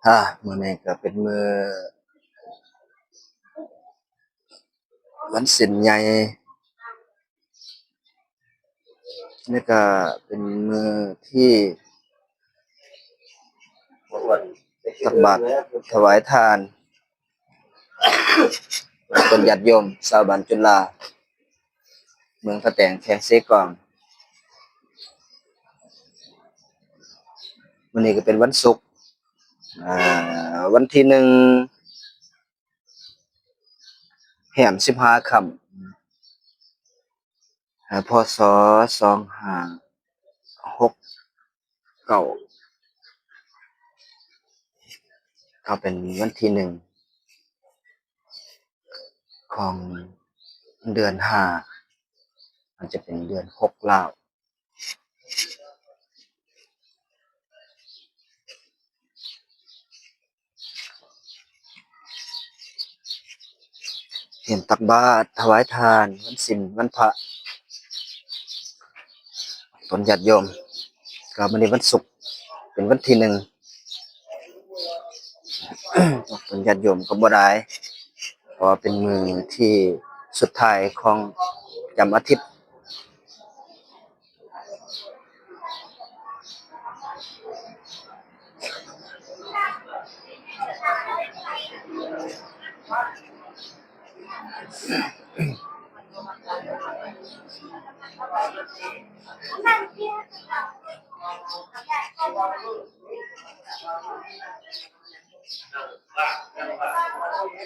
ອ່າ ມື້ນີ້ກໍເປັນມື້ວັນສິນໃຫຍ່ ແລະກະເປັນມື້ທີ່ຕັກບາດຖວາຍທານ ເປັນຍາດໂຍມຊາວບ້ານຈຸລາ ເມືອງພະແຕງ ແຂວງເຊກອງ. ມື້ນີ້ກໍເປັນວັນສຸກ ອ່າ ວັນທີໜຶ່ງ ແຮມສິບຫ້າຄ່ຳ ພ.ສ. ສອງຫ້າຫົກເກົ້າ ກໍເປັນວັນທີໜຶ່ງຂອງເດືອນຫ້າ ມັນຈະເປັນເດືອນຫົກລາວ. ຮຽນຕັກບາດຖວາຍທານວັນສິນວັນພະ ຕອນຍາດໂຍມ ກໍມື້ນີ້ວັນສຸກ ເປັນວັນທີໜຶ່ງ ຕອນຍາດໂຍມກໍບໍ່ຫຼາຍ ເພາະວ່າເປັນມື້ທີສຸດທ້າຍຂອງປະຈຳອາທິດ.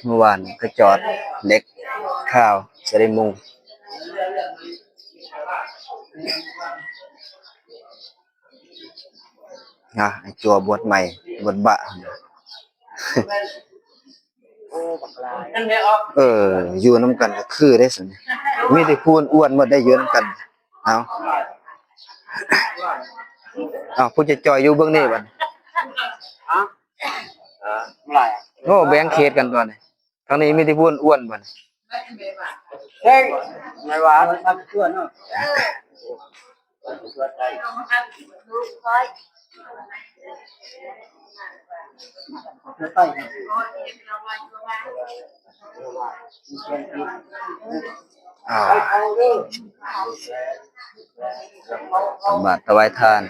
ເມື່ອວານກໍຈອດເຫຼັກຂາວສະໄດມຸງ ນະ ໄອ້ຈົວບວດໃໝ່ ບວດບະ ເອີ ຢູ່ນຳກັນກໍຄືເດ້ຊັ້ນ ມີແຕ່ຜູ້ອ້ວນໝົດໄດ໋ຢູ່ນຳກັນ. ເອົາ ເອົາ ຜູ້ຈ່ອຍໆຢູ່ເບິ່ງນີ້ບັດ ໂອ້ ແບ່ງເຂດກັນຕົວນີ້ ທາງນີ້ມີແຕ່ຜູ້ອ້ວນບັດ ເອີ ສຳບາດຖວາຍທານ.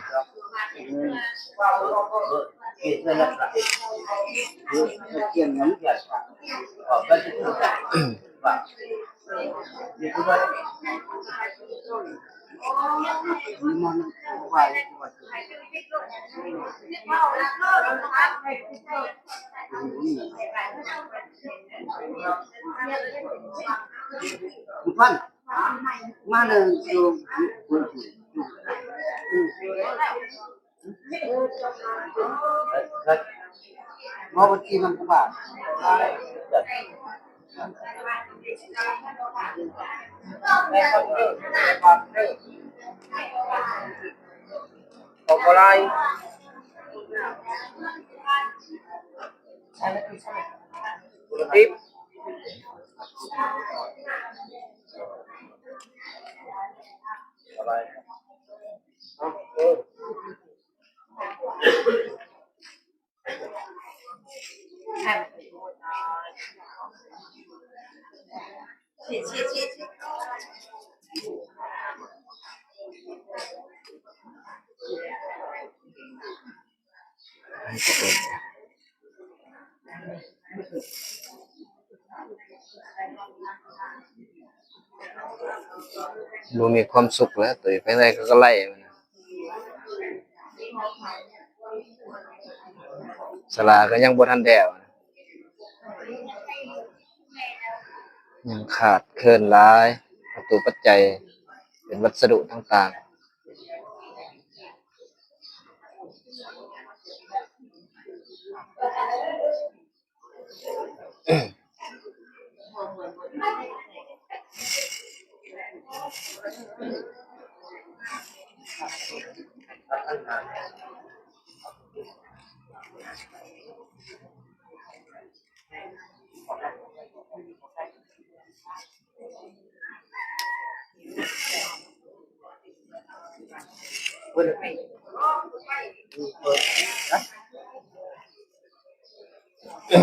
ບໍ່ມີຄວາມສຸກແລ້ວ ໂຕຢູ່ພາຍໃນເຂົາກໍໄລ່ມັນນະ ສາລາກໍຍັງບໍ່ທັນແລ້ວ ຍັງຂາດເຂີນຫຼາຍ ວັດຖຸປັດໄຈ ເປັນວັດສະດຸຕ່າງໆ. ເພິ່ນ ອ່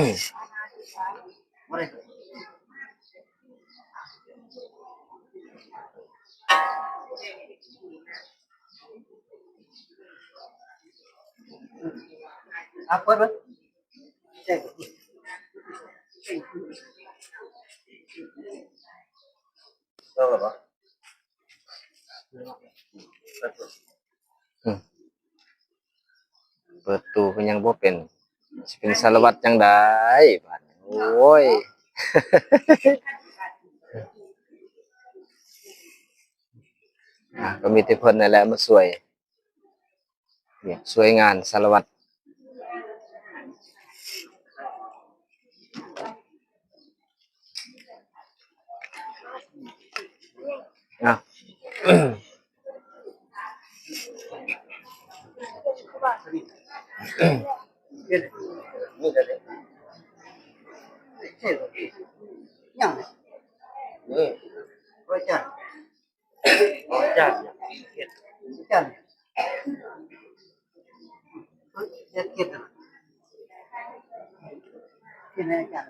ະ ເປີດເບິ່ງ ເປີດຕູ້ກໍຍັງບໍ່ເປັນ ຊິເປັນສາລະວັດຈັ່ງໃດບາດນີ້ ໂອ້ຍ ອ່າ ກໍມີແຕ່ເພິ່ນນັ້ນແຫຼະມາຊ່ວຍ ວຽກຊ່ວຍງານສາລະວັດ ເອົາ ຍັງ ເອີ ອາຈານ ອາຈານ ເຮັດ ເຮັດ ເຮັດໃຫ້ອາຈານ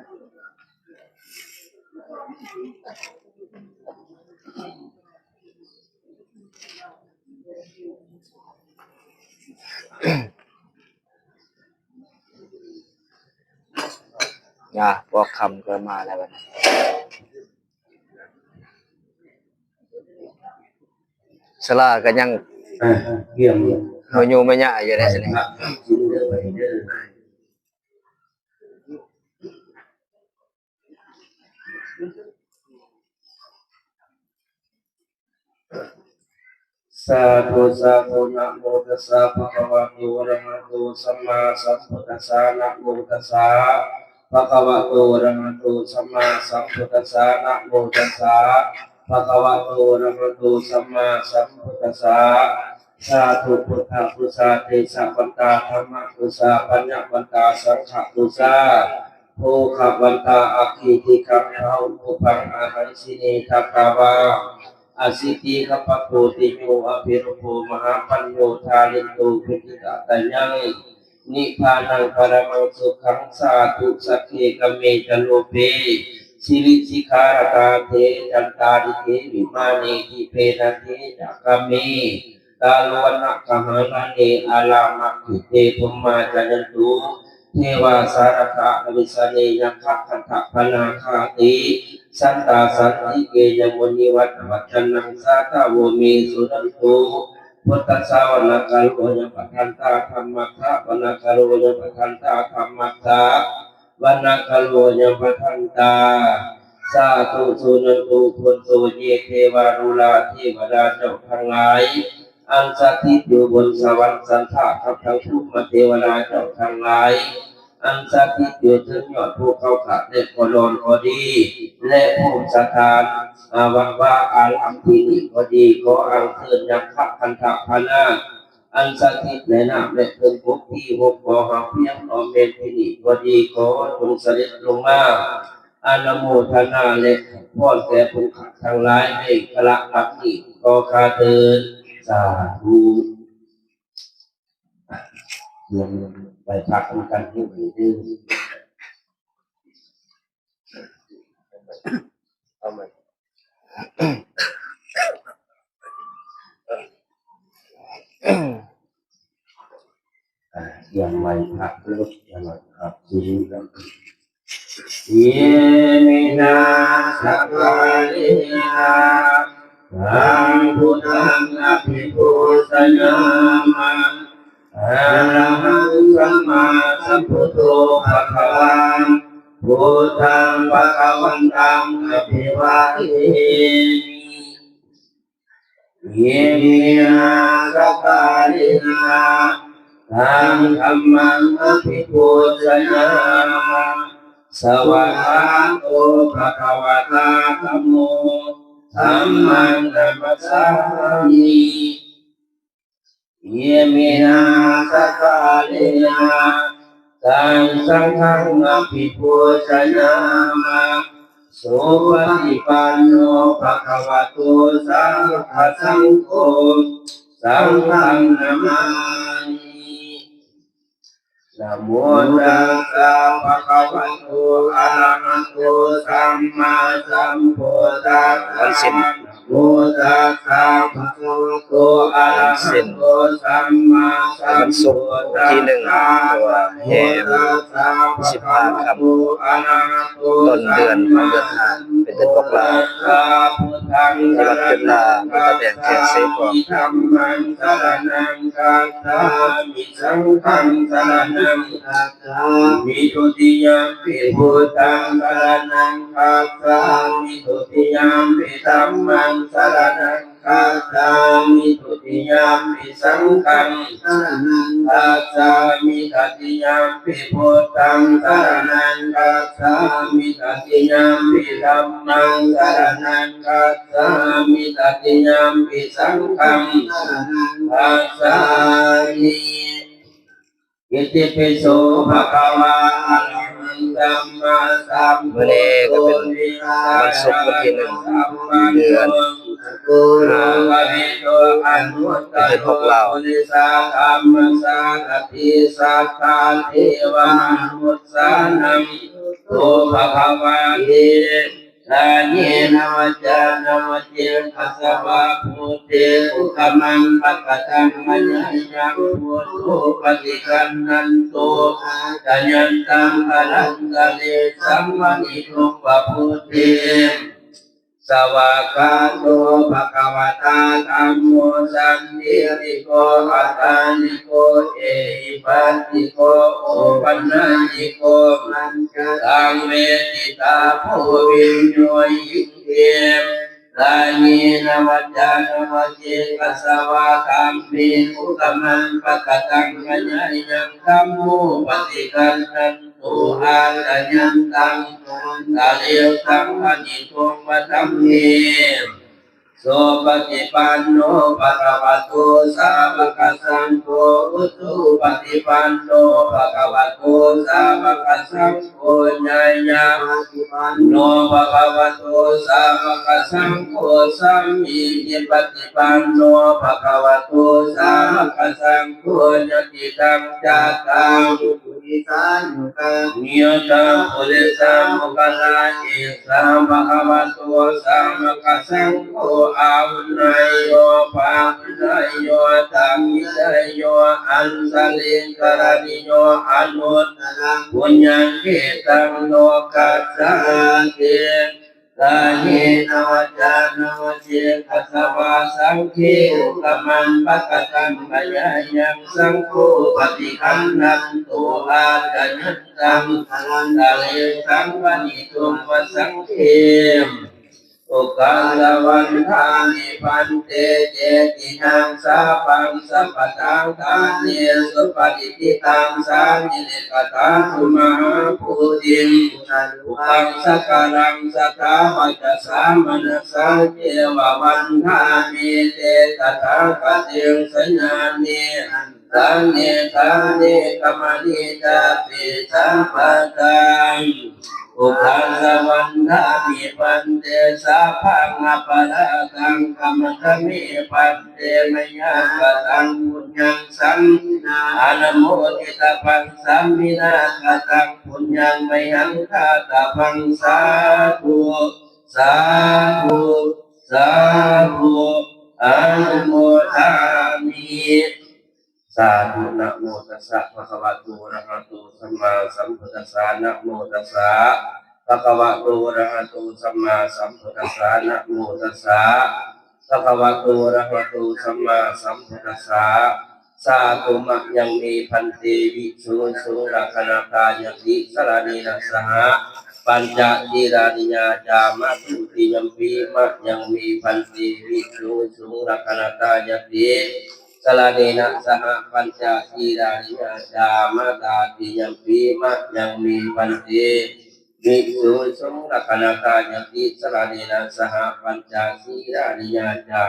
ຍາ ພວກຄຳກໍມາແລ້ວບັດນີ້ ສາລາກໍຍັງ ອ່າ ກຽມ ມາຢູ່ມາຍະຢູ່ໃນຊັ້ນນີ້ ສາທຸ ສາທຸ ນະໂມຕັດສະ ພະຄະວະໂຕ ອະລະຫະໂຕ ສຳມາສຳພຸດທັດສະ ນະໂມຕັດສະ ພະຄະວະໂຕ ອະລະຫະໂຕ ສຳມາສຳພຸດທັດສະ ນະໂມຕັດສະ ພະຄະວະໂຕ ອະລະຫະໂຕ ສຳມາສຳພຸດທັດສະ ສາທຸ ພຸດທະປູຊາ ເຕຊະວັນຕາ ທຳມະປູຊາ ປັນຍະວັນຕາ ສັງຄະປູຊາ ໂພຄະວັນຕາ ອາຄີຕິຄັງ ພະຫຸປຸບພັງ ອາຫັງ ສິເນທະກະວາ ອາສິຕິຄະປະໂຄຕິໂຍ ອະພິຣູບໂພ ມະຫາປັນໂຍ ທາເລນໂຕ ເພກິຕະຕະຍັງ ນິບພານັງ ປະລະມັງສຸຂັງ ສາທຸ ສັກເຂກະເມຈະໂລເພ ສິລິສິຂາລະຕາເທ ຈັນຕາລິເທ ວິມານີ ດີເພນະເທຈະກະເມ ຕາລຸວັນນະກະຫາລະເນ ອາລາມະເຂເຕ ພົມມາຈາຍັນຕຸ ເທວາສາລະທະ ອະວິສາເນ ຍັກຂະຄັນທະພະນາຄາຕິ ສັນຕາສັນຕິເກ ຍະມຸນີ ວັດຕະວັດຕະນັງ ສາທາໂວເມ ສຸນັນຕຸ ພຸດທັດສະ ວະນະກາໂລ ອະຍັງປະທັນຕາ ທຳມັດສະ ວະນະກາໂລ ອະຍັງປະທັນຕາ ທຳມັດສະ ວັນນະກາໂລ ອະຍັງປະທັນຕາ ສາທຸ ສຸນັນຕຸ ພຸນໂຕ ເຢ ເທວາລຸລາ ເທວະດາເຈົ້າທັງຫຼາຍ ອັນສະຖິດຢູ່ບົນສະຫວັນສັນທະ ກັບທັງພູມມະເທວະດາເຈົ້າທັງຫຼາຍ ອັນສະຖິດຢູ່ເທິງຍອດພູເຂົາຂາດ ແລະ ກໍດອນກໍດີ ແລະ ພູມສະຖານ ອາ ວັດວາອາລາມທີ່ນີ້ກໍດີ ຂໍອັນເຊີນຍັກຂະຄັນທະພະນາ ອັນສະຖິດໃນນ້ຳ ແລະ ເທິງບົກທີ່ຫົກ ກໍຫາພຽງອ້ອມແມ່ນທີ່ນີ້ກໍດີ ຂໍຈົ່ງສະເດັດລົງມາ ອະນຸໂມທະນາ ແລະ ໃຫ້ພອນແກ່ຜູ້ຂ້າທັງຫຼາຍ ໃຫ້ກະລະບັດນີ້ກໍຂ້າເທີນ ສາທຸ ດຽວໄປພັກນຳກັນເດີ້ ເອົາໃໝ່ ອ່າ ຕຽມໄວ້ພັກເດີ້ ຕຽມໄວ້ພັກຊີວິດນຳ ເຢ ເມນາ ສັກກາເລນະ ຕັງ ພຸດທັງ ອະພິປູຊະຍາມະ ອະລະຫັງ ສຳມາສຳພຸດໂທ ພະຄະວາ ພຸດທັງ ພະຄະວັນຕັງ ອະພິວາເທມິ ເຢ ເມນາ ສັກກາເລນະ ຕັງ ທຳມັງ ອະພິປູຊະຍາມະ ສະວາກາໂຕ ພະຄະວະຕາ ທຳໂມ ທຳມັງ ນະມັດສາມິ ເຢ ເມນາ ສັກກາເລນະ ຕັງ ສັງຄັງ ອະພິປູຊະຍາມະ ສຸປະຕິປັນໂນ ພະຄະວະໂຕ ສາວະກະສັງໂຄ ສັງຄັງ ນະມາມິ ນະໂມຕັດສະ ພະຄະວະໂຕ ອະລະຫະໂຕ ສຳມາສຳພຸດທັດສະ ນະໂມຕັດສະ ພະຄະວະໂຕ ອະລະຫະໂຕ ສຳມາສຳພຸດທັດສະ ນະໂມຕັດສະ ພະຄະວະໂຕ ອະລະຫະໂຕ ສຳມາສຳພຸດທັດສະ ນະໂມຕັດສະ ພະຄະວະໂຕ ອະລະຫະໂຕ ຕົ້ນເດືອນຂອງເດືອນຫ້າ ເປັນເດືອນອອກລາວ ໃນວັດຈຸລາ ເມືອງຕາແບງ ແຂວງເຊກອງ ສະລະນັງ ຄັດສາມິ ສັງຄັງ ສະລະນັງ ຄັດສາມິ ທຸຕິຍຳປິ ພຸດທັງ ສະລະນັງ ຄັດສາມິ ທຸຕິຍຳປິ ທຳມັງ ສະລະນັງ ຄັດສາມິ ທຸຕິຍຳປິ ສັງຄັງ ສະລະນັງ ຄັດສາມິ ຕະຕິຍຳປິ ພຸດທັງ ສະລະນັງ ຄັດສາມິ ຕະຕິຍຳປິ ທຳມັງ ສະລະນັງ ຄັດສາມິ ຕະຕິຍຳປິ ສັງຄັງ ສະລະນັງ ຄັດສາມິ ອິຕິປິໂສ ພະຄະວາ ອະລະຫັງ ສຳມາສຳພຸດໂທ ວິຊາຈານະ ສຳປັນໂນ ສຸໂກ ໂລກະວິທູ ອະນຸດຕະໂຣ ປຸລິສະທຳມະສາລະຖິ ສັດຖາເທວະມະນຸດສານັງ ໂຕ ພະຄະວາ ເທ ກາເຍນະວາຈານະວະເຈຕະສະວາ ພຸດເທ ກຸກະມັງ ປະກະຕັງ ມະຍາຍັງ ພຸດໂທ ປະຕິການັນໂຕ ອາຈະຍັນຕັງ ກາລັນຕະເລ ສັງວະນິໂຕ ວະ ພຸດເທ ສະວາກາໂຕ ພະຄະວະຕາ ທຳໂມ ສັນທິฏຖິໂກ ອະກາລິໂກ ເອຫິປັດຕິໂກ ໂອປັນນະຍິໂກ ມັນຈະຕັງ ເວທິຕາໂພ ວິນໂຍຫິ ເອ ກາເຍນະວາຈານະວະເຈຕະສະວາ ທຳເມ ກຸກະມັງ ປະກະຕັງ ມະຍາຍັງ ທຳໂມ ປະຕິການັນໂຕ ອາຈະຍັນຕັງ ກາລັນຕະເລ ສັງວະນິໂຕ ວະ ທຳເມ ສຸປະຕິປັນໂນ ພະຄະວະໂຕ ສາວະກະສັງໂຄ ອຸຈຸປະຕິປັນໂນ ພະຄະວະໂຕ ສາວະກະສັງໂຄ ຍາຍາປະຕິປັນໂນ ພະຄະວະໂຕ ສາວະກະສັງໂຄ ສາມີທິປະຕິປັນໂນ ພະຄະວະໂຕ ສາວະກະສັງໂຄ ຍະຕິຕັງ ຈັດຕັງ ປຸລິສາຍຸກາ ນິຍະຕາ ປຸລິສະມຸກຄະລາ ເອ ສາ ພະຄະວະໂຕ ສາວະກະສັງໂຄ ອາຫຸເນຍໂຍ ປາຫຸເນຍໂຍ ຕາຫຸເນຍໂຍ ອັນສະລີກະລະນິໂຍ ອະນຸດຕະລັງ ປຸນຍັງເຂຕັງ ໂລກັດສາເຕ ກາເຍນະວາຈານະວະເຈຕະສະວາ ສັງເຂ ກຸກະມັງ ປະກະຕັງ ມະຍາຍັງ ສັງໂຄ ປະຕິການັນໂຕ ອາຈະຍັນຕັງ ກາລັນຕະເລ ສັງວະນິໂຕ ວະ ສັງເຂ ໂອຄາສະວັນທາມິ ພັນເຕ ເຈຕິຍັງ ສາພັງ ສະປະທານ ທາເນ ສຸປະຕິດຖິຕັງ ສາມິເລກະທາຕຸ ມະຫາໂພທິງ ອຸຄາສະກາລັງ ສັດທາວາຈາສາ ມະນະສາ ເຈ ວະວັນທາມິ ເຕ ຕະຖາຄະເຕ ສະຍານິ ອັນ ຕາເນ ຖາເນ ກະມະນີ ຈາຕິ ສະປະທານ ໂອຄາສະວັນທາມິ ພັນເຕ ສາພັງ ອະປະລາທັງ ຂະມະສະມິ ພັນເຕ ມະຍັງ ກະຕັງ ປຸນຍັງ ສາມິນາ ອະນຸໂມທິຕະພັງ ສາມິນາ ກະຕັງ ປຸນຍັງ ມະຍັງ ທາຕະພັງ ສາທຸ ສາທຸ ສາທຸ ອະນຸໂມທາມິ ສາທຸ ນະໂມຕັດສະ ພະຄະວະໂຕ ອະລະຫະໂຕ ສຳມາສຳພຸດທັດສະ ນະໂມຕັດສະ ພະຄະວະໂຕ ອະລະຫະໂຕ ສຳມາສຳພຸດທັດສະ ນະໂມຕັດສະ ພະຄະວະໂຕ ອະລະຫະໂຕ ສຳມາສຳພຸດທັດສະ ສາທຸ ມະຍັງ ເມ ພັນເຕ ວິສຸງ ສຸງ ລັກຂະນະທາຍາຕິ ສະລະເນນະ ສະຫະ ປັນຈະ ຊີລານິ ຍາຈາມະ ທຸຕິຍຳປິ ມະຍັງ ເມ ພັນເຕ ວິສຸງ ສຸງ ລັກຂະນະທາຍາຕິ ສະລະເນນະ ສະຫະ ປັນຈະ ຊີລານິ ຍາຈາມະ ຕາຕິຍຳປິ ມະຍັງ ເມ ພັນເຕ ວິສຸງ ສຸງ ລັກຂະນະທາຍາຕິ ສະລະເນນະ ສະຫະ ປັນຈະ ຊີລານິ ຍາຈາ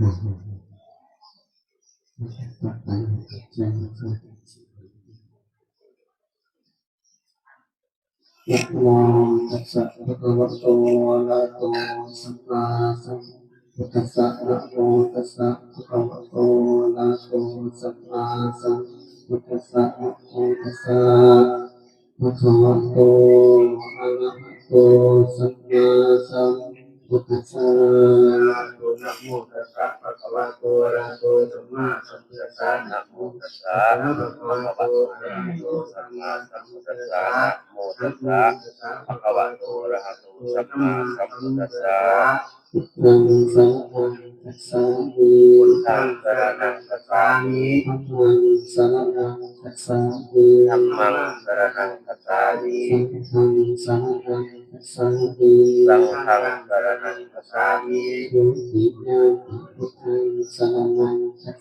ນະໂມຕັດສະ ພະຄະວະໂຕ ອະລະຫະໂຕ ສຳມາສຳພຸດທັດສະ ນະໂມຕັດສະ ພະຄະວະໂຕ ອະລະຫະໂຕ ສຳມາສຳພຸດທັດສະ ນະໂມຕັດສະ ພະຄະວະໂຕ ອະລະຫະໂຕ ສຳມາສຳພຸດທັດສະ ສາທຸ ນະໂມຕັດສະ ພະຄະວະໂຕ ອະລະຫະໂຕ ສຳມາສຳພຸດທັດສະ ນະໂມຕັດສະ ພະຄະວະໂຕ ອະລະຫະໂຕ ສຳມາສຳພຸດທັດສະ ນະໂມຕັດສະ ພະຄະວະໂຕ ອະລະຫະໂຕ ສຳມາສຳພຸດທັດສະ ພຸດທັງສະລະນັງ ສາມິ ພຸດທັງສະລະນັງ ສາມິ ທຳມັງສະລະນັງ ສາມິ ທຳມັງສະລະນັງ ສາມິ ສັງຄັງສະລະນັງ ສາມິ ສັງຄັງສະລະນັງ ສາມິ ທຸຕິຍຳປິ ພຸດທັງສະລະນັງ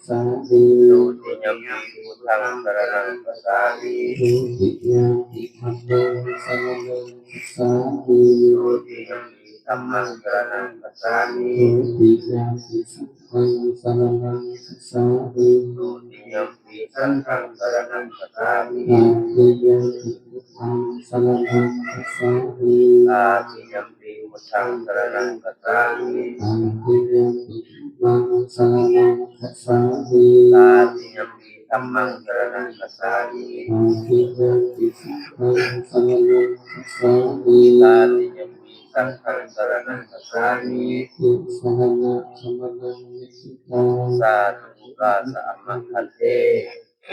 ສາມິ ທຸຕິຍຳປິ ພຸດທັງສະລະນັງ ສາມິ ທຸຕິຍຳປິ ທຳມັງສະລະນັງ ສາມິ ທຸຕິຍຳປິ ທຳມັງສະລະນັງ ສາມິ ທຸຕິຍຳປິ ສັງຄັງສະລະນັງ ສາມິ ທຸຕິຍຳປິ ສັງຄັງສະລະນັງ ສາມິ ຕະຕິຍຳປິ ພຸດທັງສະລະນັງ ສາມິ ຕະຕິຍຳປິ ພຸດທັງສະລະນັງ ສາມິ ຕະຕິຍຳປິ ທຳມັງສະລະນັງ ສາມິ ຕະຕິຍຳປິ ທຳມັງສະລະນັງ ສາມິ ຕະຕິຍຳປິ ສັງຄັງສະລະນັງ ສາມິ ຕະຕິຍຳປິ ສັງຄັງສະລະນັງ ສາມິ ຕິສະລະນະ ສະມະນັງ ນິດຖິຕັງ ສາທຸ ກາສະອະມະ ພັນເຕ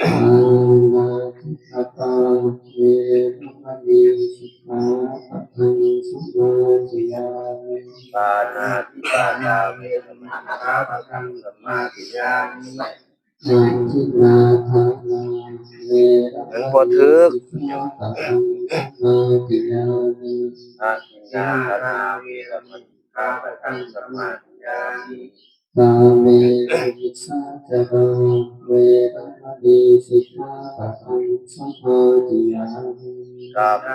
ປານາຕິປາຕາ ເວລະມະນີ ສິກຂາປະທັງ ສະມາທິຍາມິ ປານາຕິປາຕາ ເວລະມະນີ ສິກຂາປະທັງ ສະມາທິຍາມິ ອະທິນນາທານາ ເວລະມະນີ ສິກຂາປະທັງ ສະມາທິຍາມິ ອະທິນນາທານາ ເວລະມະນີ ສິກຂາປະທັງ ສະມາທິຍາມິ ກາເມສຸມິດສາຈາລາ ເວລະມະນີ ສິກຂາປະທັງ ສະມາທິຍາມິ ກາເມ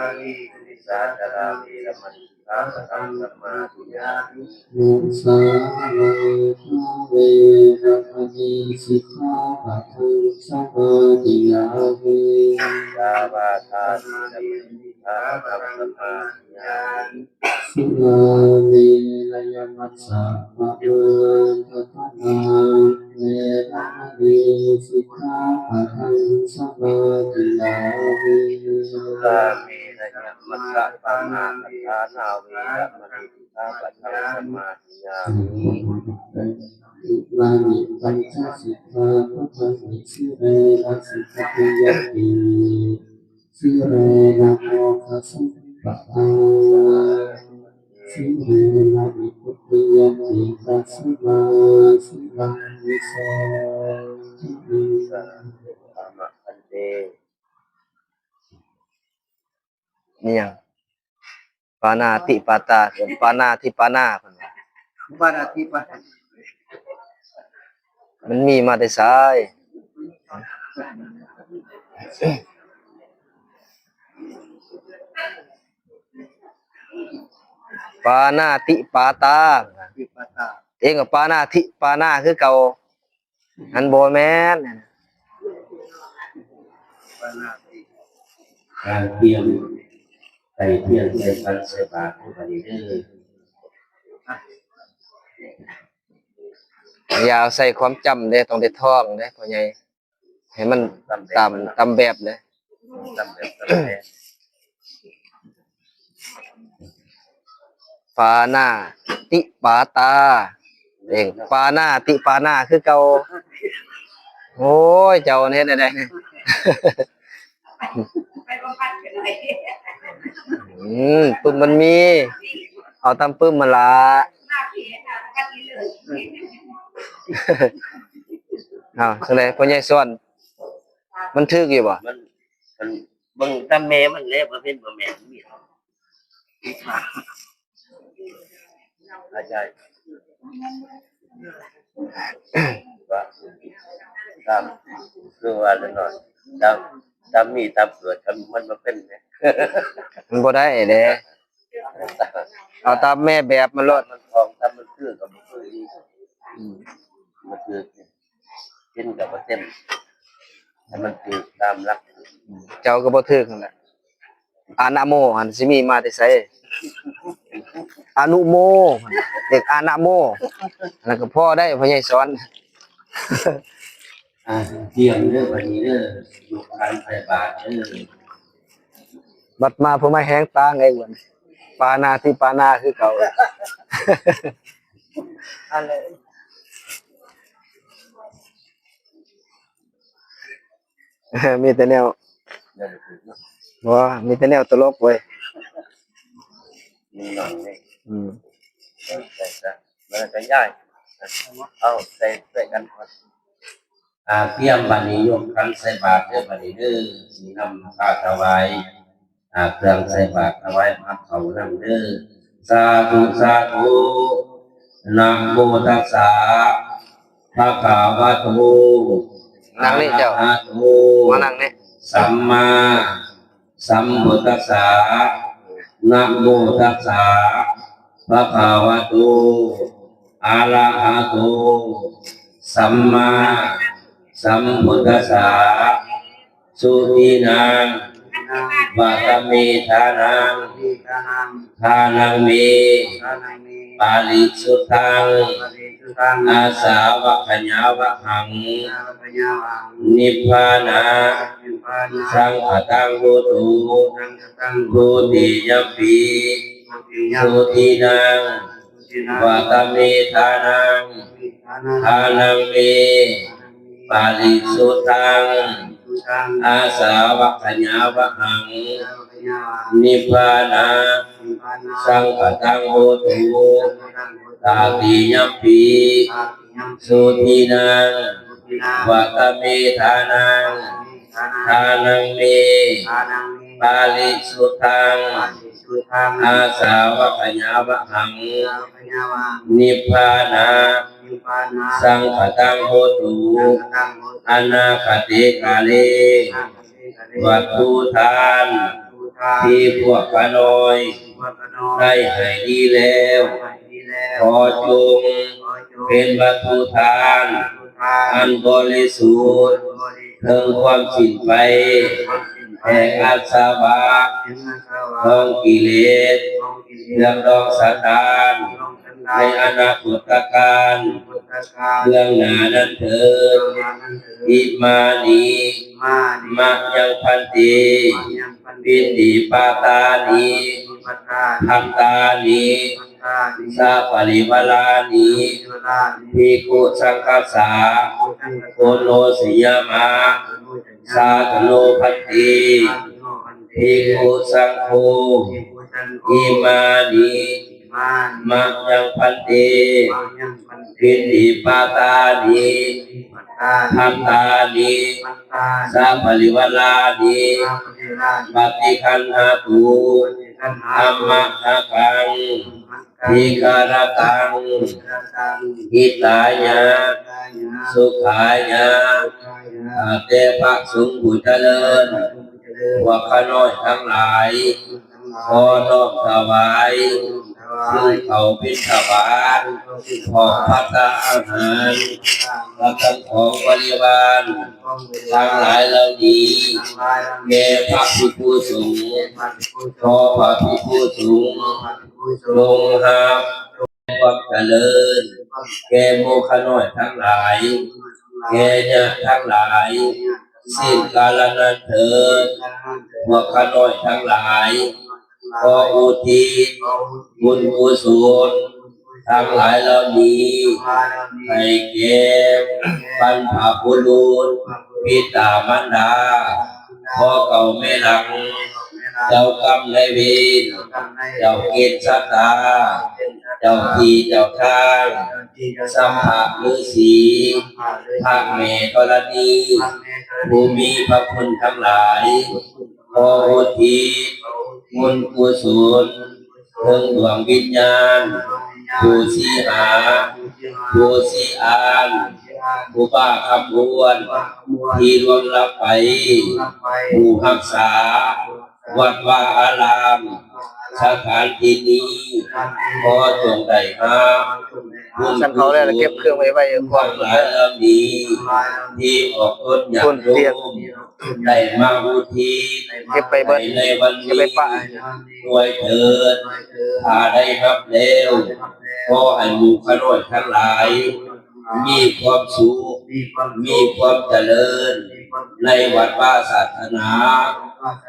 ສຸມິດສາຈາລາ ເວລະມະນີ ສິກຂາປະທັງ ສະມາທິຍາມິ ມຸສາວາທາ ເວລະມະນີ ສິກຂາປະທັງ ສະມາທິຍາມິ ມຸສາວາທາ ເວລະມະນີ ສິກຂາປະທັງ ສະມາທິຍາມິ ສຸລາເມລະຍະມັດສະມະປາທານາ ເວລະມະນີ ສິກຂາປະທັງ ສະມາທິຍາມິ ສຸລາເມລະຍະມັດສະມະປາທານາ ເວລະມະນີ ສິກຂາປະທັງ ສະມາທິຍາມິ ອິມານິປັນຈະສິກຂາປະທັງ ສິລານະ ສິກຂະຕິ ຍາມິ ສິລານະ ໂພຄະສັມປະທາ ສິລານະ ນິບພຸດຕິ ຍາມິ ຕັດສະມາ ສິລັງ ວິໂສ ຈະມິ ສາທຸ ອາມະ ພັນເຕ ມີຫຍັງ? ປານາຕິປາຕາ ເອີ້ນປານາທິປານາ ເພິ່ນວ່າ ປານາທິປາ ມັນມີມາແຕ່ໃສ? ປານາຕິປາຕາ ຕິປາຕາ ເອງກໍປານາທິປານາຄືເກົ່າ. ອັນບໍ່ແມ່ນ ການກຽມ ໃສ່ທຽນ ໃສ່ຂັນ ໃສ່ບາດ ໃຫ້ບັດນີ້ເດີ. ຢ່າເອົາໃສ່ຄວາມຈຳເດ້ ຕ້ອງໄດ້ທ່ອງເດ້ ພໍ່ໃຫຍ່ ໃຫ້ມັນຕາມ ຕາມແບບເດ້ ຕາມແບບ ຕາມແບບ. ປານາຕິປາຕາ ເອງ ປານາຕິປານາຄືເກົ່າ. ໂອ້ຍ ເຈົ້າເຮັດແນວໃດ? ອືມ ປຶ້ມມັນມີ ເອົາຕາມປຶ້ມຫັ້ນລະ. ເອົາ ຈັ່ງໃດ ພໍ່ໃຫຍ່ສອນ ມັນຖືກຢູ່ບໍ່? ມັນ ມັນເບິ່ງຕາມແມ່ມັນແຫຼະ ບໍ່ເຫັນບໍ່ແມ່ນມີ. ອາຈານ ວ່າ ຕາມ ຄືວ່າແລ້ວເນາະ ຕາມ ຕາມມີຕາມເກີດ ມັນບໍ່ເປັນເດ້ ມັນບໍ່ໄດ້ເດ້. ເອົາຕາມແມ່ແບບມັນໂລດ ມັນຂອງ ຕາມມັນຄືກໍບໍ່ຄືອີກ. ອືມ. ໃຫ້ມັນຖືກຕາມຫຼັກ. ເຈົ້າກໍບໍ່ຖືກຫັ້ນແຫຼະ. ອະນະໂມຫັ້ນຊິມີມາແຕ່ໃສ? ອະນຸໂມ ເອີ້ນອະນະໂມ. ອັນນັ້ນກໍພໍໄດ້ ພໍ່ໃຫຍ່ສອນ. ອ່າ ຕຽມເດີ ບັດນີ້ເດີ ຍົກຂັນໃສ່ບາດເດີ. ບັດມາຜູ້ໃໝ່ແຮງຕ່າງໄອ້ອ້ວນ ປານາຕິປານາຄືເກົ່າ. ອັນ ມີແຕ່ແນວ ບໍ່ ມີແຕ່ແນວຕະຫຼົກເວີຍ. ອືມ ໃສ່ຊະ ມັນກໍຍ້າຍ ເອົາໃສ່ ໃສ່ກັນກ່ອນ. ອ່າ ຕຽມ ບັດນີ້ຍົກຂັນໃສ່ບາດເດີ ບັດນີ້ເດີ ຊິນຳພາຖວາຍ ອ່າ ເຄື່ອງໃສ່ບາດ ຖວາຍພະເຂົ້ານຳເດີ. ສາທຸ ສາທຸ ນະໂມຕັດສະ ພະຄະວະໂຕ ນັ່ງນີ້ເຈົ້າ ອະລະຫະໂຕ ມານັ່ງນີ້ ສຳມາ ສຳພຸດທັດສະ ນະໂມຕັດສະ ພະຄະວະໂຕ ອະລະຫະໂຕ ສຳມາສຳພຸດທັດສະ ສຸທິນັງ ວະຕະເມ ທານັງ ທານັງເມ ປະລິສຸດທັງ ອາສາວະຂະຍາວະຫັງ ນິບພານະ ສັງຄະຕັງໂຫຕຸ ທຸຕິຍຳປີ ສຸທິນັງ ວະຕະເມ ທານັງ ທານັງເມ ປະລິສຸດທັງ ອາສາວະຂະຍາວະຫັງ ນິບພານະ ສັງຄະຕັງໂຫຕຸ ຕະຕິຍຳປີ ສຸທິນັງ ວະຕະເມ ທານັງ ທານັງເມ ປະລິສຸດທັງ ອາສາວະຂະຍາວະຫັງ ນິບພານະ ສັງຄະຕັງໂຫຕຸ ອະນາຄະຕິກາເລ ວັດຖຸທານ ທີ່ພວກຂ້ານ້ອຍ ໄດ້ໃຫ້ດີແລ້ວ ຂໍຈົ່ງເປັນວັດຖຸທານ ອັນບໍລິສຸດ ເຖິງຄວາມສິ້ນໄປແຫ່ງອາສະວະ ຂອງກິເລດ ເຄື່ອງດອງສັນດານ ໃນອະນາຄົດຕະການ ເບື້ອງໜ້ານັ້ນເທີນ. ອິມານິ ມະຍັງພັນເຕ ປິນດິປາຕານິ ພັດຕານິ ສະປະລິວາລານິ ພິກຂຸສັງຄັດສາ ໂອໂນຊະຍາມະ ສາທະໂນພັນເຕ ພິກຂຸສັງໂຄ ອິມານິ ມະຍັງພັນເຕ ປິນດິປາຕານິ ພັດຕານິ ສະປະລິວາລານິ ປະຕິຄັນຫະຕຸ ທຳມະທາກັງ ທິກຂະຣະຕັງ ຫິຕາຍະ ສຸຂາຍະ ຂ້າແຕ່ພະສົງຜູ້ຈະເລີນ ພວກຂ້ານ້ອຍທັງຫຼາຍ ຂໍນ້ອມຖວາຍ ຊຶ່ງເຂົ້າບິນທະບາດ ພ້ອມພັດຕາອາຫານ ກັບທັງຂອງບໍລິວານທັງຫຼາຍເຫຼົ່ານີ້ ແດ່ພະພິກຂຸສົງ ຂໍພະພິກຂຸສົງ ຈົ່ງຮັບຄວາມຈະເລີນ ແກ່ໝູ່ຂ້ານ້ອຍທັງຫຼາຍ ແກ່ຍາດທັງຫຼາຍ ສິ້ນກາລະນັ້ນເທີນ. ພວກຂ້ານ້ອຍທັງຫຼາຍ ຂໍອຸທິດບຸນກຸສົນທັງຫຼາຍເຫຼົ່ານີ້ ໃຫ້ແກ່ບັນພະບຸລຸດ ບິດາມານດາ ພໍ່ເກົ່າແມ່ຫຼັງ ເຈົ້າກຳນາຍເວນ ເຈົ້າເກນຊະຕາ ເຈົ້າທີ່ເຈົ້າທາງ ສຳພະລືສີ ພະແມ່ທໍລະນີ ຜູ້ມີພະຄຸນທັງຫຼາຍ ຂໍອຸທິດບຸນກຸສົນ ເຖິງດວງວິນຍານ ປູ່ສີຫາ ປູ່ສີອານ ຄູບາຄຳອ້ວນ ທີ່ລ່ວງລັບໄປ ຜູ້ຮັກສາ ວັດວາອາລາມ ສະຖານທີ່ນີ້ ຂໍຈົ່ງໄດ້ຮັບບຸນກຸສົນທັງຫຼາຍເຫຼົ່ານີ້ ທີ່ອອກຕົນຍາດໂຍມໄດ້ມາອຸທິດໃຫ້ໃນວັນນີ້ດ້ວຍເທີ້ນ. ຖ້າໄດ້ຮັບແລ້ວ ຂໍໃຫ້ໝູ່ຂ້ານ້ອຍທັງຫຼາຍ ມີຄວາມສຸກ ມີຄວາມຈະເລີນ ໃນວັດວາສາສະໜາ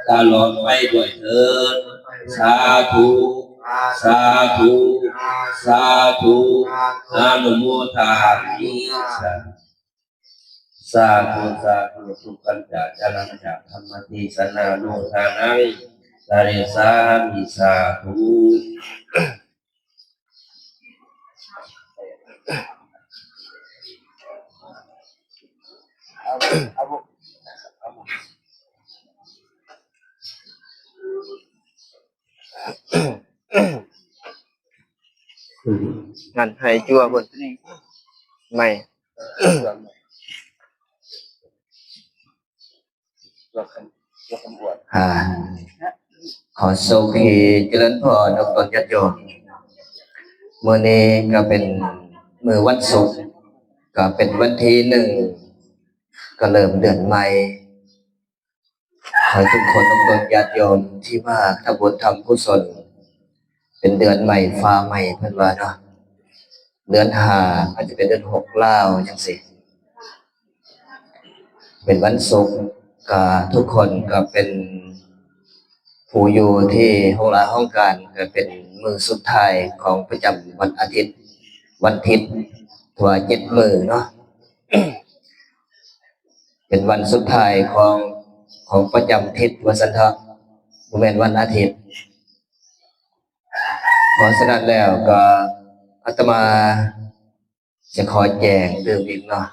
ຕະຫຼອດໄປດ້ວຍເທີ້ນ. ສາທຸ ສາທຸ ສາທຸ ອະນຸໂມທາມິ ສາທຸ ສາທຸ ສາທຸ ສຸຂັນຈະ ຈະລັງຈະ ທຳມະເທສະນານຸທານັງ ກະເຣສາມິ ສາທຸ. ຫັ້ນ ໃຫ້ຈົວພຸ້ນ ໄໝ້. ອ່າ ຂໍໂຊກດີ ຈະເລີນພອນ ອອກຕົນຍາດໂຍມ. ມື້ນີ້ກໍເປັນມື້ວັນສຸກ ກໍເປັນວັນທີໜຶ່ງ ກໍເລີ່ມເດືອນໃໝ່. ຂໍໃຫ້ທຸກຄົນ ອອກຕົນຍາດໂຍມທີ່ມາທຳບຸນທຳກຸສົນ ເປັນເດືອນໃໝ່ຟ້າໃໝ່ ເພິ່ນວ່າເນາະ. ເດືອນຫ້າອາດຈະເປັນເດືອນຫົກລາວຈັ່ງຊີ້ ເປັນວັນສຸກ ກະທຸກຄົນກະເປັນຜູ້ຢູ່ທີ່ຫ້ອງລາຫ້ອງການ ກະເປັນມື້ສຸດທ້າຍຂອງປະຈຳວັນອາທິດ ວັນທິດ ຖືວ່າເຈັດມື້ເນາະ ເປັນວັນສຸດທ້າຍຂອງ ຂອງປະຈຳທິດວ່າຊັ້ນເຖາະ ບໍ່ແມ່ນວັນອາທິດ. ເພາະສະນັ້ນແລ້ວກໍອາດຕະມາຈະຂໍແຈ້ງຕື່ມອີກເນາະ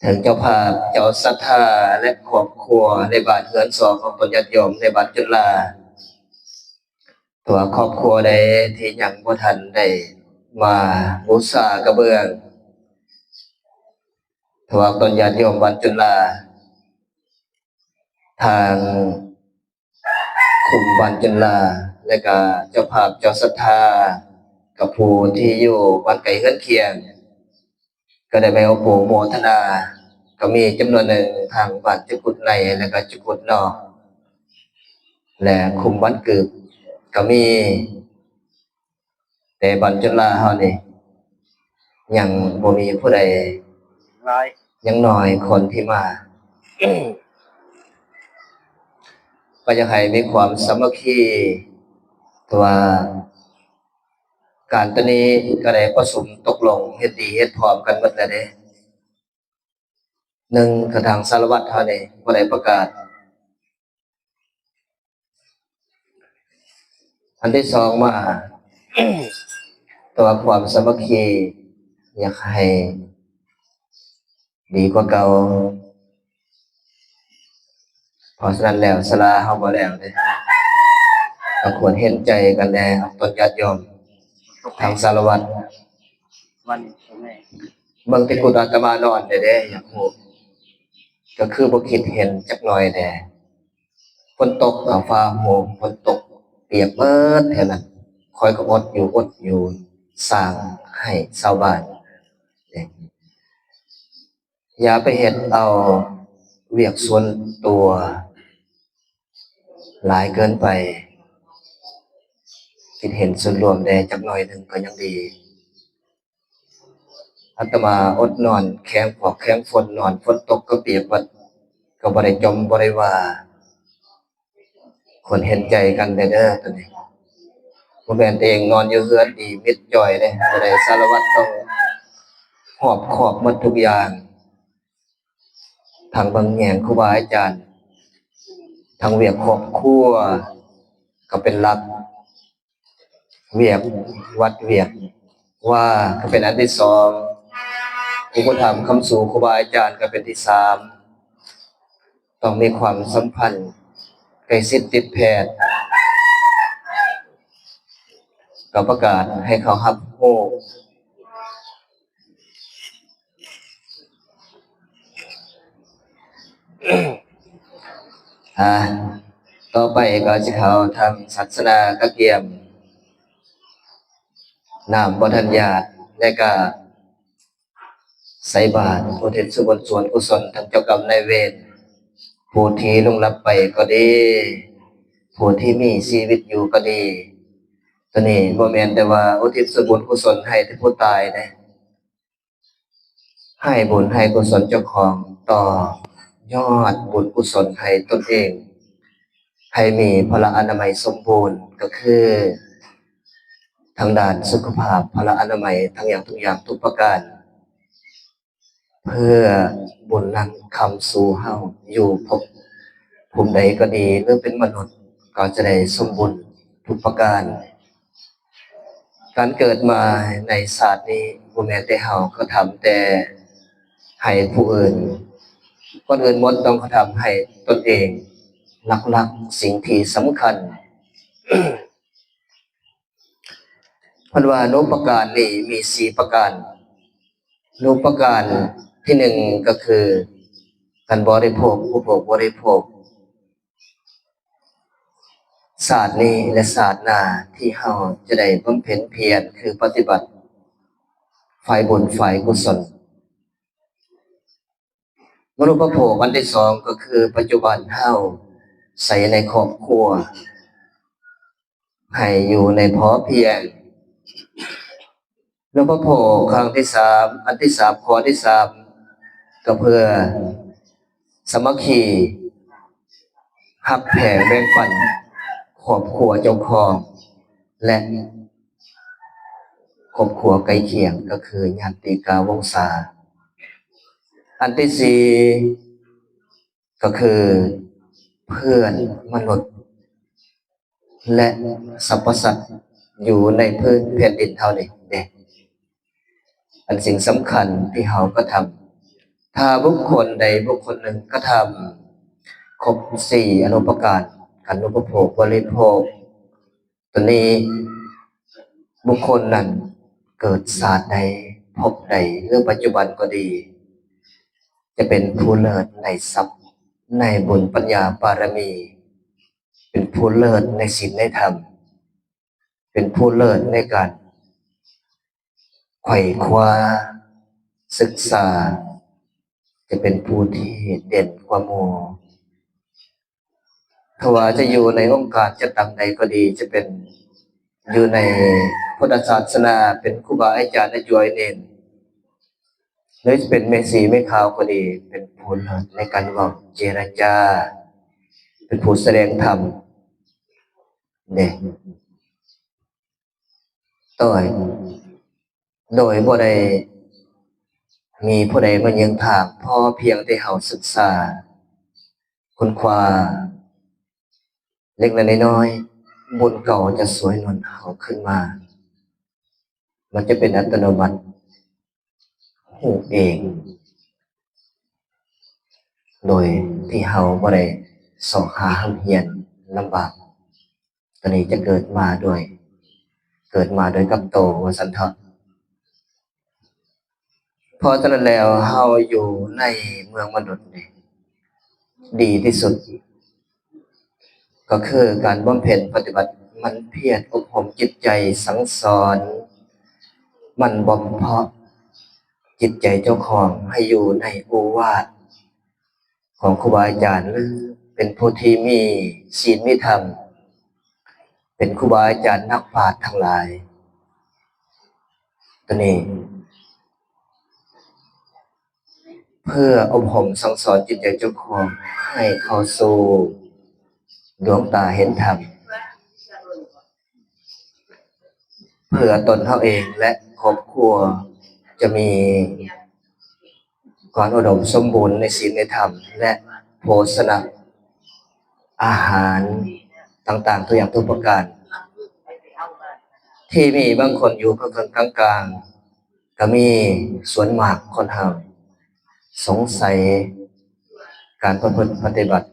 ເຖິງເຈົ້າພາບ ເຈົ້າສັດທາ ແລະ ຄອບຄົວໃນບ້ານເຮືອນຊອງຂອງຕົນຍາດໂຍມໃນບ້ານຈຸນລາ ຖ້າວ່າຄອບຄົວໃດທີ່ຍັງບໍ່ທັນໄດ້ມາບູຊາກະເບື້ອງ ຖ້າວ່າຕົນຍາດໂຍມບ້ານຈຸນລາ ທາງ ຄຸມບ້ານຈຸນລາ ແລະກະເຈົ້າພາບເຈົ້າສັດທາ ກັບຜູ້ທີ່ຢູ່ບ້ານໄກເຮືອນຄຽງ ກໍໄດ້ໄປເອົາໂປໂມທະນາ ກໍມີຈຳນວນໜຶ່ງທາງບ້ານຈຸກຸດໃນ ແລະກະຈຸກຸດນອກ ແລະຄຸມບ້ານກຶບກໍມີ. ແຕ່ບ້ານຈຸນລາເຮົານີ້ ຍັງບໍ່ມີຜູ້ໃດຫຼາຍ ຍັງໜ້ອຍຄົນທີ່ມາ ກໍຢາກໃຫ້ມີຄວາມສາມັກຄີ ເພາະວ່າການໂຕນີ້ກໍໄດ້ປະຊຸມຕົກລົງເຫັນດີເຫັນພ້ອມກັນໝົດແລ້ວເດ້. ໜຶ່ງ ກະທາງສາລະວັດເຮົານີ້ບໍ່ໄດ້ປະກາດ ອັນທີສອງມາ ແຕ່ວ່າຄວາມສາມັກຄີ ຢາກໃຫ້ດີກວ່າເກົ່າ. ເພາະສະນັ້ນແລ້ວ ສາລາເຮົາບໍ່ແລ້ວເດ້ ກໍຄວນເຫັນໃຈກັນແດ່ ອອກຕົນຍາດໂຍມ ທາງສາລະວັດ ເບິ່ງແຕ່ກຸດອາດຕະມານອນແດ່ເດ້ ຢາກຮູ້ ກໍຄືບໍ່ຄິດເຫັນຈັກໜ້ອຍແດ່. ຝົນຕົກ ກະຟ້າໂຮມ ຝົນຕົກປຽກເບິດແຖວນັ້ນ ຂ້ອຍກໍອົດຢູ່ ອົດຢູ່ ສ້າງໃຫ້ຊາວບ້ານ. ຢ່າໄປເຮັດເອົາວຽກສ່ວນຕົວຫຼາຍເກີນໄປ ຄິດເຫັນສ່ວນລວມແດ່ຈັກໜ້ອຍໜຶ່ງກໍຍັງດີ. ອາດຕະມາອົດນອນແຂງຟອກແຂງຝົນ ນອນຝົນຕົກກໍປຽກເບິດ ກໍບໍ່ໄດ້ຈົ່ມບໍ່ໄດ້ວ່າ ຄວນເຫັນໃຈກັນແດ່ເດີ ໂຕນີ້ ບໍ່ແມ່ນຕົວເອງນອນຢູ່ເຮືອນດີມິດຈ່ອຍເດ້ ບໍ່ໄດ້ ສາລະວັດຕ້ອງຮອບຄອບໝົດທຸກຢ່າງ ທັງເບິ່ງແຍງຄູບາອາຈານ ທັງວຽກຄອບຄົວກໍເປັນຫຼັກ ວຽກວັດວຽກວາກໍເປັນອັນທີສອງ ອຸປະຖຳຄ້ຳຊູຄູບາອາຈານກໍເປັນທີສາມ ຕ້ອງມີຄວາມສຳພັນໃກ້ຊິດຕິດແຜດ ກໍປະກາດໃຫ້ເຂົາຮັບຮູ້ ອ່າ ຕໍ່ໄປກໍຊິເຂົ້າທາງສາສະໜາກະກຽມ ນ້ຳບໍ່ທັນຢາດ ແລະກະໃສ່ບາດອຸທິດສ່ວນບຸນສ່ວນກຸສົນທັງເຈົ້າກຳນາຍເວນ ຜູ້ທີ່ລ່ວງລັບໄປກໍດີ ຜູ້ທີ່ມີຊີວິດຢູ່ກໍດີ. ໂຕນີ້ບໍ່ແມ່ນແຕ່ວ່າອຸທິດສ່ວນບຸນກຸສົນໃຫ້ແຕ່ຜູ້ຕາຍເດ້. ໃຫ້ບຸນໃຫ້ກຸສົນເຈົ້າຂອງຕໍ່ຍອດບຸນກຸສົນໃຫ້ຕົນເອງ ໃຫ້ມີພະລະອະນາໄມສົມບູນ ກໍຄືທາງດ້ານສຸຂະພາບ ພະລະອະນາໄມທັງຢ່າງທຸກຢ່າງທຸກປະການ ເພື່ອບຸນນັ້ນຄ້ຳຊູເຮົາຢູ່ພົບພູມໃດກໍດີ ຫຼືເປັນມະນຸດກໍຈະໄດ້ສົມບູນທຸກປະການ. ການເກີດມາໃນຊາດນີ້ ບໍ່ແມ່ນແຕ່ເຮົາກະທຳແຕ່ໃຫ້ຜູ້ອື່ນ, ກ່ອນອື່ນໝົດຕ້ອງກະທຳໃຫ້ຕົນເອງ. ຫຼັກໆ ສິ່ງທີ່ສຳຄັນ ເພິ່ນວ່າອະນຸປະການນີ້ມີສີ່ປະການ. ອະນຸປະການທີໜຶ່ງ ກໍຄືການບໍລິໂພກ ອຸປະໂພກ ບໍລິໂພກ ຊາດນີ້ ແລະ ຊາດໜ້າ ທີ່ເຮົາຈະໄດ້ບຳເພັນພຽນ ຄືປະຕິບັດຝ່າຍບຸນຝ່າຍກຸສົນ. ມະນຸປະໂພກອັນທີສອງ ກໍຄືປັດຈຸບັນເຮົາໃຊ້ໃນຄອບຄົວ ໃຫ້ຢູ່ໃນພໍພຽງ. ແລະ ມະນຸປະໂພກຄັ້ງທີສາມ ອັນທີສາມ ຂໍ້ທີສາມ ກໍເພື່ອສາມັກຄີ ຮັກແຜ່ແບ່ງປັນຄອບຄົວເຈົ້າຂອງ ແລະ ຄອບຄົວໃກ້ຄຽງ ກໍຄືຍາດຕິກາວົງສາ. ອັນທີສີ່ ກໍຄືເພື່ອນມະນຸດ ແລະ ສັບພະສັດຢູ່ໃນພື້ນແຜ່ນດິນເຮົານີ້ເດ້. ອັນສິ່ງສຳຄັນທີ່ເຮົາກະທຳ ຖ້າບຸກຄົນໃດບຸກຄົນໜຶ່ງກະທຳຄົບສີ່ອະນຸປະການ ອະນຸປະໂພກ ບໍລິໂພກ ໂຕນີ້ ບຸກຄົນນັ້ນເກີດຊາດໃດ ພົບໃດ ຫຼື ປັດຈຸບັນກໍດີ ຈະເປັນຜູ້ເລີດໃນຊັບ ໃນບຸນປັນຍາບາລະມີ ເປັນຜູ້ເລີດໃນສິນໃນທຳ ເປັນຜູ້ເລີດໃນການໄຂວ້ຄວ້າສຶກສາ ຈະເປັນຜູ້ທີ່ເດັ່ນກວ່າໝູ່. ຖ້າວ່າຈະຢູ່ໃນອົງການຈັດຕັ້ງໃດກໍດີ ຈະເປັນຢູ່ໃນພຸດທະສາສະໜາ ເປັນຄູບາອາຈານ ອາຈຸອາຍເນນ ຫຼື ຈະເປັນແມ່ຊີແມ່ຂາວກໍດີ ເປັນຜູ້ເລີດໃນການເວົ້າເຈລະຈາ ເປັນຜູ້ສະແດງທຳເດ້ ໂດຍ ໂດຍບໍ່ໄດ້ມີຜູ້ໃດມາເຍືອງທາງ ພໍພຽງແຕ່ເຮົາສຶກສາຄົ້ນຄວ້າເລັກໆ ນ້ອຍໆ ບຸນເກົ່າຈະຊ່ວຍໜູນເຮົາຂຶ້ນມາ ມັນຈະເປັນອັດຕະໂນມັດຮູ້ເອງ ໂດຍທີ່ເຮົາບໍ່ໄດ້ຊອກຫາຮ່ຳຮຽນລຳບາກ. ໂຕນີ້ຈະເກີດມາໂດຍ ເກີດມາໂດຍກັບໂຕວ່າຊັ້ນເຖາະ. ເພາະສະນັ້ນແລ້ວ ເຮົາຢູ່ໃນເມືອງມະນຸດນີ້ ດີທີ່ສຸດກໍຄືການບຳເພັນປະຕິບັດ ໝັ່ນພຽນອົບຮົມຈິດໃຈ ສັ່ງສອນ ໝັ່ນບົ່ມເພາະຈິດໃຈເຈົ້າຂອງໃຫ້ຢູ່ໃນໂອວາດ ຂອງຄູບາອາຈານ ຫຼື ເປັນຜູ້ທີ່ມີສິນມີທຳ ເປັນຄູບາອາຈານນັກປາດທັງຫຼາຍ ໂຕນີ້ ເພື່ອອົບຮົມສັ່ງສອນຈິດໃຈເຈົ້າຂອງໃຫ້ເຂົ້າສູ່ດວງຕາເຫັນທຳ ເພື່ອຕົນເຮົາເອງ ແລະ ຄອບຄົວຈະມີຄວາມອຸດົມສົມບູນໃນສິນໃນທຳ ແລະ ໂພຊະນະອາຫານຕ່າງໆ ທຸກຢ່າງທຸກປະການ ທີ່ມີບາງຄົນຢູ່ເຄິ່ງໆ ກາງໆ ກະມີ. ສ່ວນມາກຄົນເຮົາສົງໄສການປະພຶດປະຕິບັດ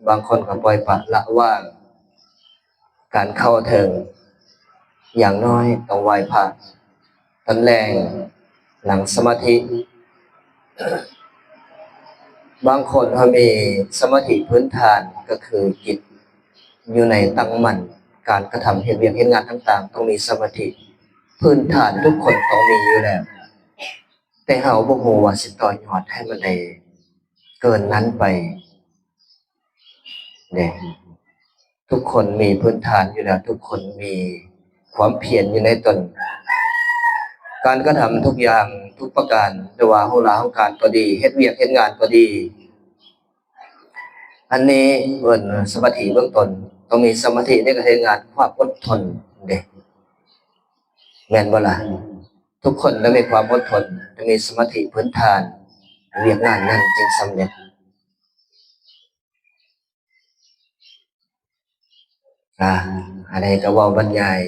ບາງຄົນກະປ່ອຍປະລະວາງການເຂົ້າເຖິງ ຢ່າງໜ້ອຍຕ້ອງໄຫວ້ພະຕອນແລງ ນັ່ງສະມາທິ. ບາງຄົນເຮົາມີສະມາທິພື້ນຖານ ກະຄືຈິດ ຢູ່ໃນຕັ້ງໝັ້ນ, ການກະທຳເຮັດວຽກເຮັດງານຕ່າງໆ ຕ້ອງມີສະມາທິ, ພື້ນຖານທຸກຄົນຕ້ອງມີຢູ່ແລ້ວ, ແຕ່ເຮົາບໍ່ຮູ້ວ່າຊິຕໍ່ຍອດໃຫ້ມັນໄດ້ເກີນນັ້ນໄປເດ້. ທຸກຄົນມີພື້ນຖານຢູ່ແລ້ວ, ທຸກຄົນມີຄວາມພຽນຢູ່ໃນຕົນ. ການກະທຳທຸກຢ່າງທຸກປະການ, ບໍ່ວ່າໂຫລາຫົງການກໍດີ, ເຮັດວຽກເຮັດງານກໍດີ, ອັນນີ້ເອີ້ນສະມາທິເບື້ອງຕົ້ນ, ຕ້ອງມີສະມາທິໃນການເຮັດງານ, ຄວາມອົດທົນເດ້, ແມ່ນບໍ່ລະ? ທຸກຄົນຕ້ອງມີຄວາມອົດທົນ, ຕ້ອງມີສະມາທິພື້ນຖານ, ວຽກງານນັ້ນຈຶ່ງສຳເລັດ. ອາ ອັນນີ້ກໍເວົ້າບັນຍາຍ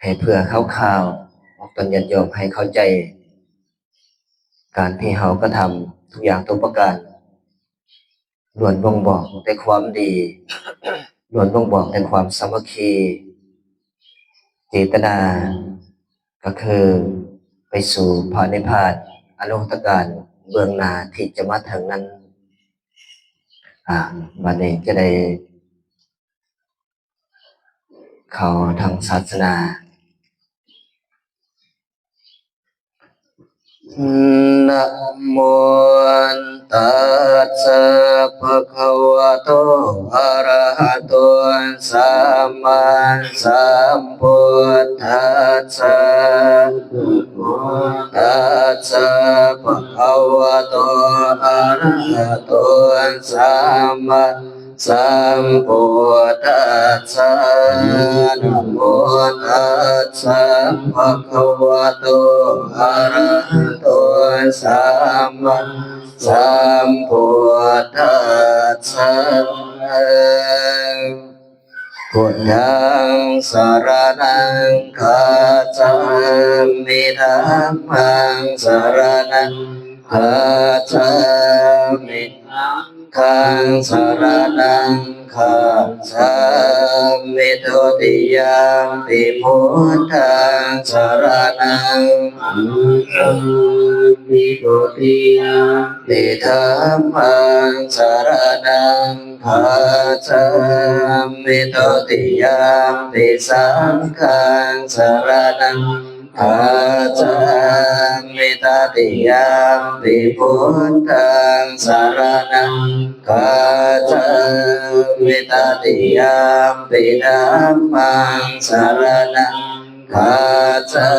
ໃຫ້ເພື່ອຄ່າວໆ ບອກຕາຍາດໂຍມໃຫ້ເຂົ້າໃຈ, ການທີ່ເຮົາກະທຳທຸກຢ່າງທຸກປະການ ລ້ວນບົ່ງບອກແຕ່ຄວາມດີ, ລ້ວນບົ່ງບອກແຕ່ຄວາມສາມັກຄີ, ເຈດຕະນາ ກໍຄືໄປສູ່ພະນິບພານອະໂນຫະຕະການເບື້ອງໜ້າທີ່ຈະມາເຖິງນັ້ນ. ອາ ບັດນີ້ຈະໄດ້ເຂົ້າທາງສາສະໜາ. ນະໂມຕັດສະ ພະຄະວະໂຕ ອະຣະຫະໂຕ ສຳມາສຳພຸດທັດສະ. ນະໂມຕັດສະ ພະຄະວະໂຕ ອະຣະຫະໂຕ ສຳມາ ສຳພຸດທັດສະ. ນະໂມຕັດສະ ພະຄະວະໂຕ ອະຣະຫະໂຕ ສຳມາສຳພຸດທັດສະ. ພຸດທັງສະຣະນັງຄັດສາມິ, ທຳມັງສະຣະນັງຄັດສາມິ, ສັງຄັງສະຣະນັງຄັດສາມິ, ທຸຕິຍຳປິພຸດທັງສະຣະນັງຄັດສາມິ, ທຸຕິຍຳປິທຳມັງສະຣະນັງຄັດສາມິ, ທຸຕິຍຳປິສັງຄັງສະຣະນັງ ຄັດສາມິ, ຕະຕິຍຳປິພຸດທັງສະຣະນັງຄັດສາມິ, ຕະຕິຍຳປິທຳມັງສະຣະນັງຄັດສາ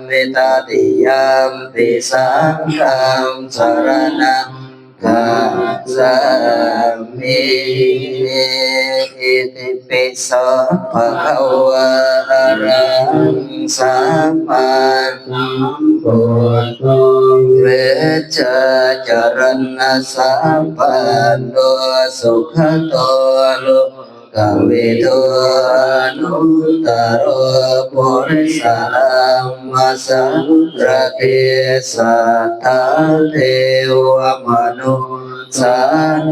ມິ, ຕະຕິຍຳປິສັງຄັງສະຣະນັງ ຄັດສາມິ. ອິຕິປິໂສ ພະຄະວາ ອະລະຫັງ ສຳມາສຳພຸດໂທ ວິດຊາຈະລະນະສຳປັນໂນ ສຸກະໂຕ ໂລ ກະວິທູ ອະນຸດຕະໂລ ປຸລິສະທຳມະສາລະຖິ ສັດຖາເທວະມະນຸດສາ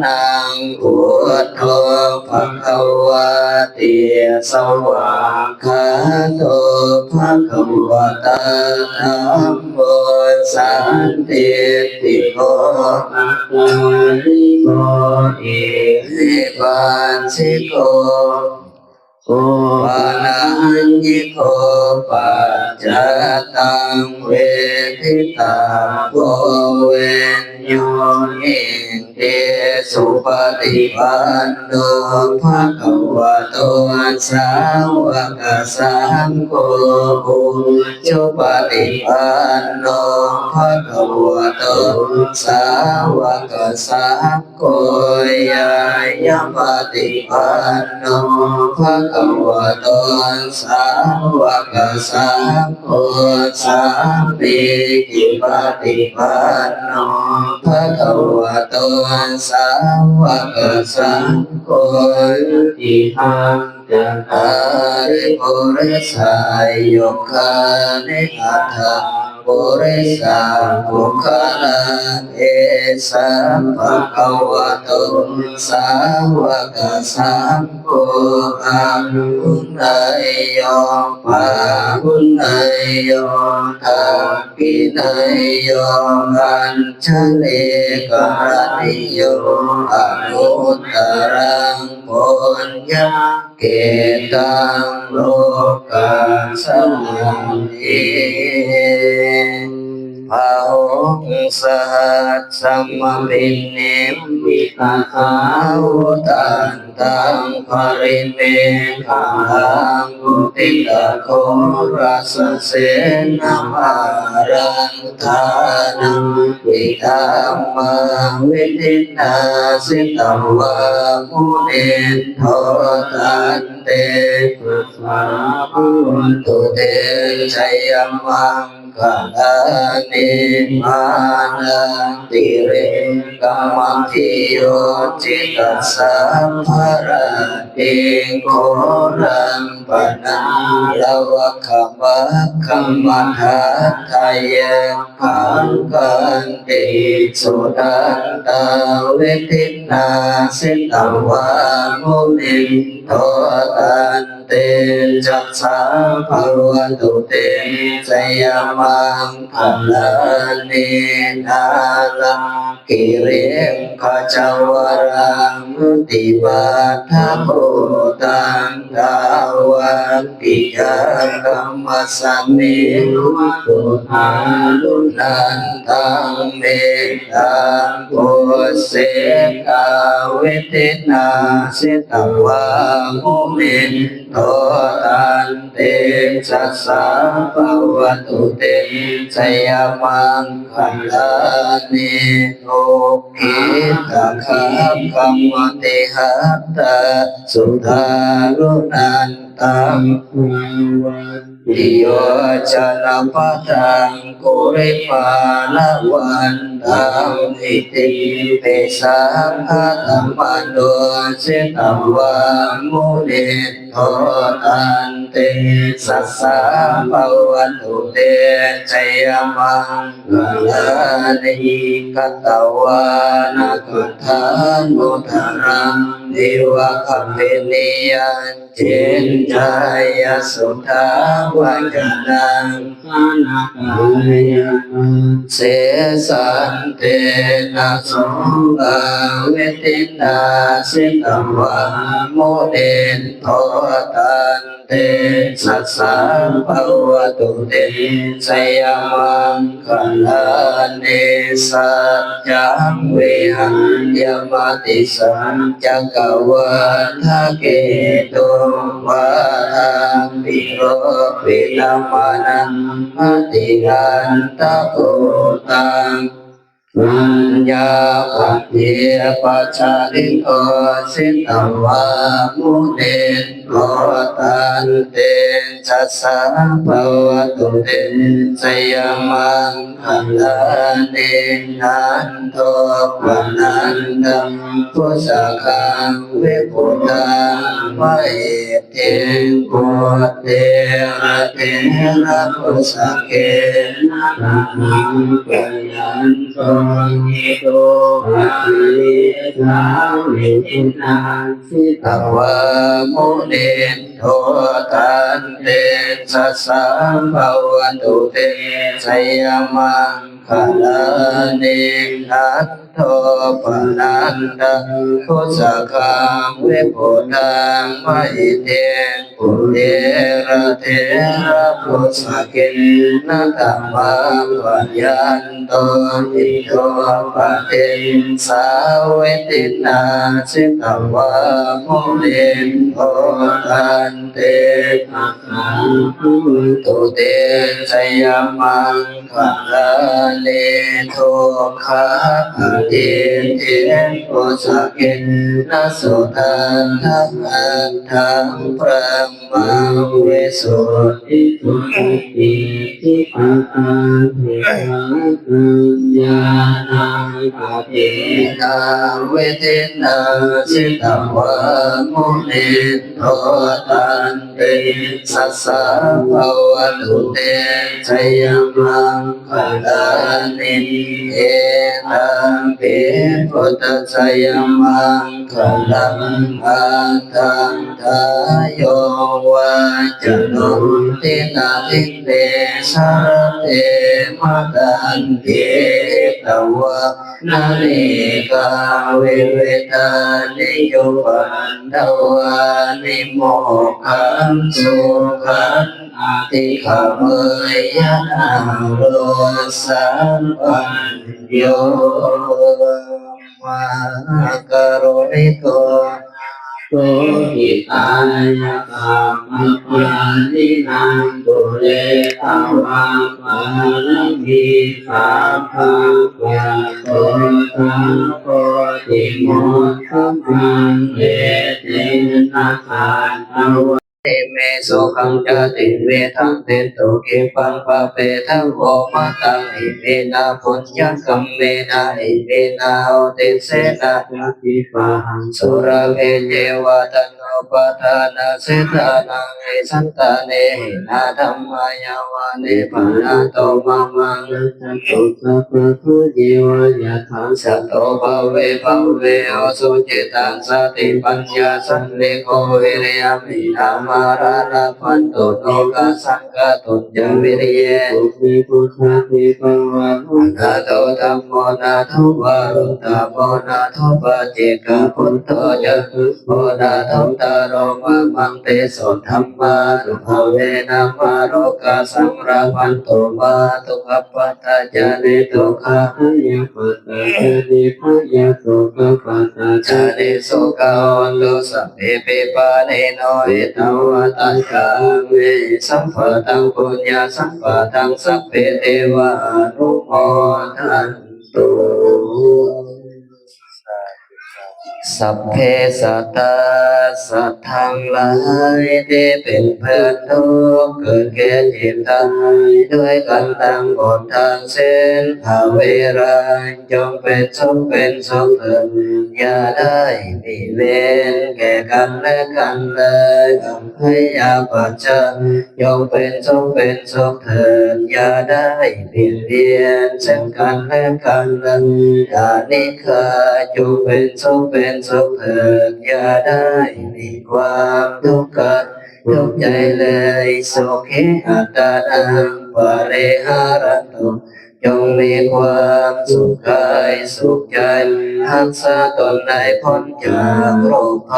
ນັງ ພຸດໂທ ພະຄະວາຕິ ສະຫວາກຂາໂຕ ພະຄະວະຕາ ທຳໂມ ສັນທິດຖິໂກ ອາກາລິໂກ ເອຫິປັດສິໂກ ໂອປະນະຍັກໂກ ປັດຈັດຕັງ ເວທິຕາໂພ ວິນຍູຫິ ຕິ ສຸປະຕິປັນໂນ ພະຄະວະໂຕ ສາວະກະສັງໂຄ ອຸຈຸປະຕິປັນໂນ ພະຄະວະໂຕ ສາວະກະສັງໂຄ ຍາຍະປະຕິປັນໂນ ພະຄະວະໂຕ ສາວະກະສັງໂຄ ສາມີຈິປະຕິປັນໂນ ພະຄະວະໂຕ ສາວະກະສັງໂຄ ຍະຕິທາງ ຈັດຕາລິ ປຸລິສາຍຸກຄານິ ອັດຖະ ປຸລິສະບຸກຄະລາ ເອສະ ພະຄະວະໂຕ ສາວະກະສັງໂຄ ອະນຸນາໂຍ ປາຫຸນາໂຍ ທັກຂິນາໂຍ ອັນຊະລີກະລະນີໂຍ ອະນຸດຕະລັງ ປຸນຍະ ເກຕັງໂລກັດສະມິງ ພະຫົງສະຫັດສະມະພິນິມມິຕະສາວຸດຕັນຕັງ ປະລິເມຂະລັງ ໂຄຕິຕະໂຄລະສະເສນະມາລັງ ທານັມປິຕາມະ ເວທິນາສິຕະວາ ມຸນິນໂທ ຕັນເຕຊະສາ ພະວັນຕຸ ເຕຊະຍະມັງຄະລານິ ມານາຕິເລກະມະທິໂຍ ຈິດຕະສາພະລາ ຕິງໂຄລັມປະນາລະວະຄະບັກຂະມະທັດທະຍັງ ຄັງຄັນຕິສຸນັນຕາ ເວທິນາສິຕະວາ ມຸນິນໂທ ຕັນເຕຊະສາ ພະວັນຕຸ ເຕຊະຍະມັງຄະລານິ ນາລະ ກິລິງຄະຈະວະລາ ມະຕິວັດຖະພູຕັງ ດາວັນຕິຍາກະມະສະມິງ ວັດຖຸທາລຸນັນຕັງ ເມຕຕາປຸເສກາ ເວທິນາສິຕະວາ ມຸນິນໂທ ຕັນເຕຊະສາ ພະວັນຕຸ ເຕຊະຍະມັງຄະລານິ ໂອ ຄີຕະຄາຄະມະຕິຫັດຕະ ສຸທາລຸນັນຕັງ ສາວັດ ຕິໂຍ ຈະນະປະທັງ ກຸລິມາລະວັນຕັງ ອິຕິປິສາຄະຕະມະໂນ ສິຕະວາ ມຸນິນໂທ ຕັນເຕຊະສາ ພະວັນຕຸ ເຕຊະຍະມັງຄະລານິ ກະຕະວານະກະຖານຸດຕະລັງ ເອວະກະເປນິຍັງ ຈິນຈາຍະສຸທາວະຈະນັງ ສະນະກາຍະ ເສສັນເຕນະໂສກາ ເວທິນາສິຕະວາ ມຸນິນໂທ ຕັນເຕຊະສາ ພະວັນຕຸ ເຕຊະຍະມັງຄະລານິ ສັດ ຈັງ ວິຫາຍະ ມະຕິສັນຈັກກະວາທະເກຕຸງ ວາທາພິໂລພິຕະມະນັງ ມະຕິອັນຕະພູຕັງ ປັນຍາປະທີປະຈາລິໂກ ສິຕະວາ ມຸນິນໂທ ຕັນເຕຊະສາ ພະວັນຕຸ ເຕຊະຍະມັງຄະລານິ ນັນໂທປະນັນດາ ພຸດສະກັງ ວິພຸດທັງ ມະຫິດທິງ ປຸດເຖລະເຖລະພຸດສະເກນະ ຕະມັງ ປະຍັນໂຕ ຫິໂຕ ປະລະເລສາ ເວທິນາ ສິຕະວາ ມຸນິນໂທ ຕັນເຕຊະສາ ພະວັນຕຸ ເຕຊະຍະມັງຄະລານິ ນັນໂທປະນັນດາ ພຸດສະກັງ ວິພຸດທັງ ມະຫິທິງ ປຸດເຖລະເຖລະພຸດສະເກນະ ຕະມັງ ປະຍັນໂຕ ຫິໂຕ ປະຕິນສາ ເວທິນາ ສິຕະວາ ມຸນິນໂທ ຕັນເຕຊະສາ ພະວັນຕຸ ເຕຊະຍະມັງຄະລານິ ທຸກຂະອະທິດຖິງ ປຸດສະເກນະ ສຸທັດຖະ ອັດຖະປະ ມັງ ວິສຸດທິສຸດທິ ອິດທິປະຕາ ເສສະຕາ ຍານາ ປະເທນາ ເວທິນາ ສິຕະວາ ມຸນິນໂທ ຕ ນຕິ ສະສະ ພະວະຕຸ ເຕ ຊະຍະມັງຄະລານິ ເອຕາປິ ພຸດທະສະຍະມັງຄະລັງ ອາຄັນທາ ໂຍ ວາຈະໂນ ທິນະ ທິເນ ສະລະເທ ມະຕັນຕິ ຫິຕະວາ ນະເລກາ ວິວິທານິ ໂຍ ປັນ ທະວານິ ໂມຄະ ສຸຂັງ ອະທິກະເມຍະ ນະໂຣ ສະປັນໂຍ ມະຫາກາລຸນິໂກ ໂຕ ຫິຕາຍະ ສັບພະປານີນາງ ປຸເຣຕະວາ ປາລະມີ ສັບພັງ ປະໂຕ ສາໂຄ ຕິມຸດຕະມັງ ເອເຕນະ ສັດຖະວາ ເມ ສຸຂັງ ຈະຕິ ເວທັງ ເຕ ໂຕ ຄິປັງ ປະເປທະ ໂວ ມະຕັງ ອິເມນະ ປຸນຍະກັມເມນະ ອິເມນະ ໂອທິເສນະ ຈະ ທິປະຫັງ ສຸລາເມ ເຈ ວະ ຕະໂນ ປະທານະ ເສທານັງ ເອ ສັນຕາເນ ເຫນະ ທຳມາ ຍາວະ ເນ ປະນາໂຕ ມະມັງ ຣະ ຈັນ ຕຸ ສັບພະ ໂທ ເຍ ວະ ຍະ ຖາ ສັດໂຕ ພະເວ ພະເວ ໂອ ສຸ ຈິຕາ ສະຕິ ປັນຍາ ສັນຕິ ໂກ ວິລິຍະ ເມ ຕະ ມະ ຣະ ລະພັນຕຸ ໂນ ຄະ ສັງ ຄະ ຕຸນ ຈະ ວິລິເຍ ປຸ ເມ ປຸດທະ ເທ ພະວາ ໂນ ນາໂທ ທຳໂມ ນາໂທ ວະຣຸນຕະໂມ ນາໂທ ປັດເຈກະປຸດໂທ ຈະ ໂມ ນາໂທ ຕະໂລ ມະມັງ ເຕ ໂສ ທຳມານຸພາເວນະ ມະໂນ ຄະ ສັງ ຣະພັນຕຸ ມະ ທຸກ ຂະປັດຕາ ຈະ ນິ ທຸກຂະ ພະຍາປັດຕາ ຈະ ນິ ພະຍາໂສກະປັດຕາ ຈະ ນິ ໂສກະ ໂຫນຕຸ ສັບເພ ປິ ປານີໂນ ເອຕາວັດ ຕັນ ຄະ ເມ ສຳປະທັງ ປຸນຍະ ສຳປະທັງ ສັບເພ ເທວາ ອະນຸໂມ ທັນຕຸ ສາທຸ ສາທຸ ສາທຸ ສັບເພ ສັດຕາ ສັດທັງຫຼາຍ ທີ່ເປັນເພື່ອນທຸກ ເກີດແກ່ເຈັບຕາຍ ດ້ວຍກັນທັງໝົດທັງສິ້ນ ອະເວລາ ຈົ່ງເປັນສຸກເປັນສຸກເທີນ ຢ່າໄດ້ມີເວນແກ່ກັນແລະກັນເລີຍ ອັບພະຍາປັດຊາ ຈົ່ງເປັນສຸກເປັນສຸກເທີນ ຢ່າໄດ້ບຽດບຽນເຊິ່ງກັນແລະກັນເລີຍ ອະນິກຂາ ຈົ່ງເປັນສຸກເປັນສຸກເທີນ ຢ່າໄດ້ມີຄວາມທຸກກາຍທຸກໃຈເລີຍ ສຸຂີ ອັດຕານັງ ປະລິຫາຣັນຕຸ ຈົ່ງມີຄວາມສຸກກາຍສຸກໃຈ ຮັກສາຕົນໃຫ້ພົ້ນຈາກໂລກໄພ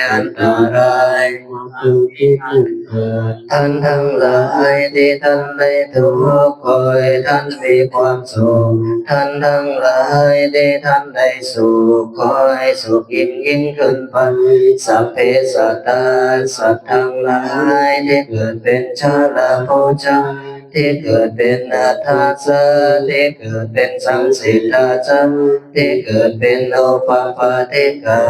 ອັນຕະລາຍ ທ່ານທັງຫຼາຍທີ່ທ່ານໄດ້ທຸກ ຂໍໃຫ້ທ່ານມີຄວາມສຸກ ທ່ານທັງຫຼາຍທີ່ທ່ານໄດ້ສຸກ ຂໍໃຫ້ສຸກຍິ່ງໆຂຶ້ນໄປ ສັບເພສັດຕາ ສັດທັງຫຼາຍທີ່ເກີດເປັນຊາລະປູຊາ ທີ່ເກີດເປັນອັດຖາຊາ ທີ່ເກີດເປັນສັງເສດຖາຊາ ທີ່ເກີດເປັນໂອປະປາຕິກາ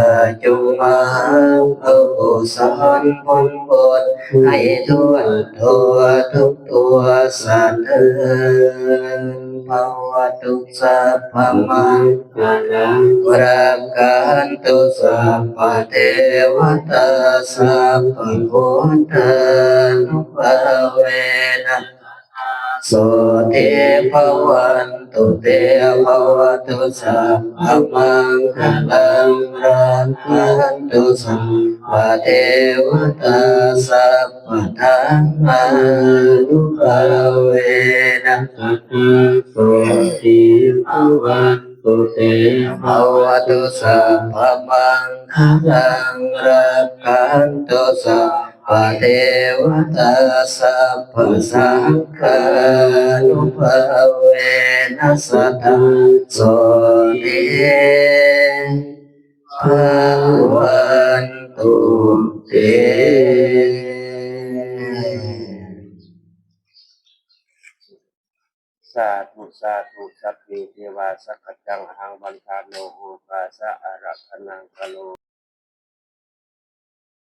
ຈົ່ງມາຮັບເອົາກຸສົນຜົນບຸນໃຫ້ທົ່ວທົ່ວທຸກຕົວສັດເທີນ ພະວະຕຸ ສັບພະມັງຄະລັງ ລັກຂັນຕຸ ສັບພະເທວະຕາ ສັບພະພຸດທານຸພາເວນະ ໂສທິພະວັນຕຸເຕ ພະວະຕຸ ສັບພະມັງຄະລັງ ລັກຂັນຕຸ ສັບພະເທວະຕາ ສັບພະທຳມານຸພາເວນະ ໂສທິພະວັນ ຕຸເຕ ພະວະຕຸ ສັບພະມັງຄະລັງ ລັກຂັນຕຸ ສັບພະເທວະຕາ ສັບພະສັງຄານຸພາເວນະ ສະທັງ ໂສທິພະວັນຕຸເຕ ສາທຸ ສາທຸ ສັບເພເທວາ ສັກກັດຈັງ ອະຫັງ ວັນທາໂນ ໂອກາສະ ອາລັກຂະນັງ ກະໂຣ